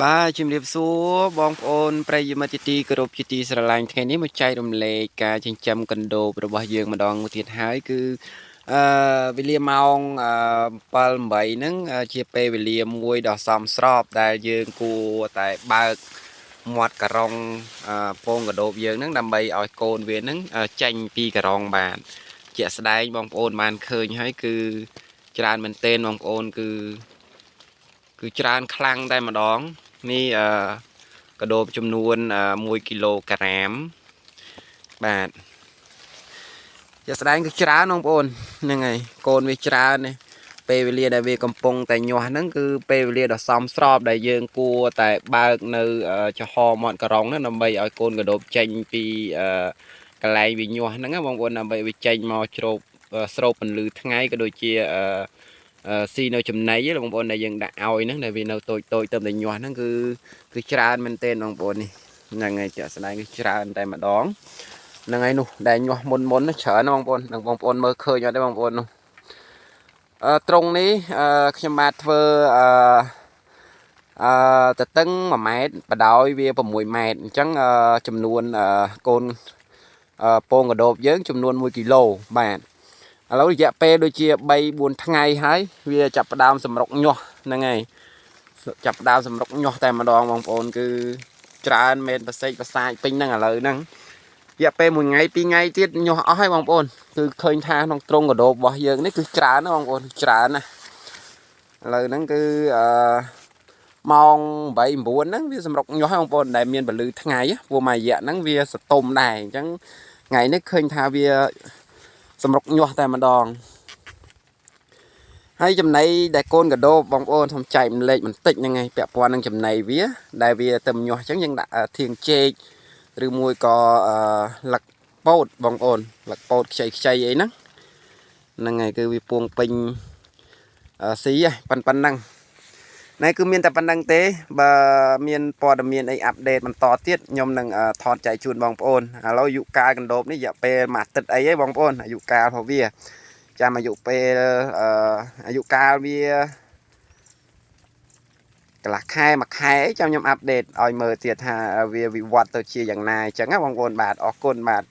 បាទជំរាបសួរបងប្អូនប្រិយមិត្តជាទីគោរពជាទីស្រឡាញ់ថ្ងៃនេះមកចែករំលែកការចិញ្ចឹមកណ្ដូបរបស់យើងម្ដងទៀតហើយគឺអឺវេលាម៉ោង7 8ហ្នឹងជាពេលវេលាមួយដ៏សមស្របដែលយើងគួរតែបើកមាត់ការុងពងកណ្ដូបយើងហ្នឹងដើម្បីឲ្យកូនវាហ្នឹងចេញពីការុងបានជាក់ស្ដែងបងប្អូនបានឃើញហើយគឺច្រើនមែនទែនបងប្អូនគឺគឺច្រើនខ្លាំងតែម្ដងនេះអឺកដូបចំនួន1គីឡូក្រាមបាទជាក់ស្ដែងគឺច្រើនបងប្អូនហ្នឹងហើយកូនវាច្រើននេះពេលវេលាដែលវាកំពុងតែញាស់ហ្នឹងគឺពេលវេលាដ៏សមស្របដែលយើងគួរតែបើកនៅចំហមាត់ការុងហ្នឹងដើម្បីឲ្យកូនកដូបចេញពីកន្លែងវាញាស់ហ្នឹងបងប្អូនដើម្បីវាចេញមកជ្រូកស្រូបពន្លឺថ្ងៃក៏ដូចជាអឺស៊ីនៅចំណីបងប្អូនដែលយើងដាក់ឲ្យហ្នឹងដែលវានៅតូចតូចទៅតែញាស់ហ្នឹងគឺគឺច្រើនមែនទែនបងប្អូននេះហ្នឹងហើយជាក់ស្ដែងគឺច្រើនតែម្ដងហ្នឹងហើយនោះដែលញាស់មុនមុនច្រើនបងប្អូននឹងបងប្អូនមើលឃើញអត់ទេបងប្អូននោះអឺត្រង់នេះអឺខ្ញុំបាទធ្វើអឺអឺតតឹង1ម៉ែត្របដោយវា6ម៉ែត្រអញ្ចឹងចំនួនកូនពងកដូបយើងចំនួន1គីឡូបាទឥឡូវរយៈពេលដូចជា3 4ថ្ងៃហើយវាចាប់ផ្ដើមសម្រុកញាស់ហ្នឹងហើយចាប់ផ្ដើមសម្រុកញាស់តែម្ដងបងប្អូនគឺច្រើនមែនប្រសេកប្រសាចពេញហ្នឹងឥឡូវហ្នឹងរយៈពេល1ថ្ងៃ2ថ្ងៃទៀតញាស់អស់ហើយបងប្អូនគឺឃើញថាក្នុងទ្រុងកដូបរបស់យើងនេះគឺច្រើនណាស់បងប្អូនច្រើនណាស់ឥឡូវហ្នឹងគឺអឺម៉ោង8 9ហ្នឹងវាសម្រុកញាស់ហើយបងប្អូនដែលមានពលឺថ្ងៃព្រោះមួយរយៈហ្នឹងវាសតុំដែរអញ្ចឹងថ្ងៃនេះឃើញថាវាសម្រុកញាស់តែម្ដងហើយចំណីដែលកូនកដូបបងប្អូនសូមចែកម្លែកបន្តិចហ្នឹងឯងពាក់ព័ន្ធនឹងចំណីវាដែលវាទៅញាស់អញ្ចឹងយើងដាក់ធៀងចេកឬមួយក៏លឹកពោតបងប្អូនលឹកពោតខ្ចីខ្ចីអីហ្នឹងហ្នឹងហើយគឺវាពងពេញស៊ីហ៎ប៉ុណ្ណឹងណែគឺមានតែប៉ុណ្្នឹងទេបើមានព័ត៌មានអីupdate បន្តទៀតខ្ញុំនឹងថតចែកជូនបងប្អូនឥឡូវអាយុកាលកណ្ដូបនេះរយៈពេលមួយអាទិត្យអីហ៎បងប្អូនអាយុកាលរបស់វាចាំអាយុពេលអាយុកាលវាកន្លះខែមួយខែចាំខ្ញុំ update ឲ្យមើលទៀតថាវាវិវត្តទៅជាយ៉ាងណាអញ្ចឹងណាបងប្អូនបាទអរគុណបាទ